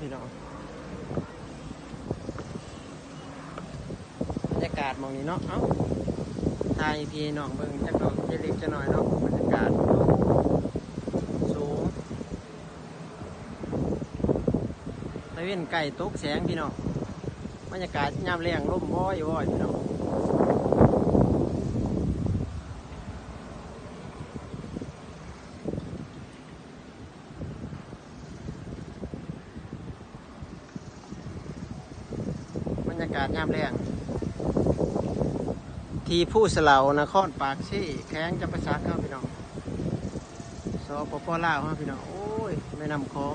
ພີ່ນ້ອງ ບັນຍາກາດໝ່ອງນີ້ເນາະ ເອົ້າ ຖ່າຍໃຫ້ພີ່ໃຫ້ນ້ອງເບິ່ງຈັກໜ້ອຍ ເລັກໆນ້ອຍໆເນາະ ບັນຍາກາດ ສູງ ຕາເວັນໃກ້ຕົກແສງພີ່ນ້ອງ ບັນຍາກາດຍາມແລງ ລົມວອຍໆພີ່ນ້ອງ. ບັນຍາກາດຍາມແລງ ທີ່ພູສະເຫຼົາ ນະຄອນປາກເຊ ແຂວງຈຳປາສັກເຮົາພີ່ນ້ອງ ສປປ ລາວເຮົາພີ່ນ້ອງ ໂອ້ຍ ແມ່ນ້ຳຂອງ.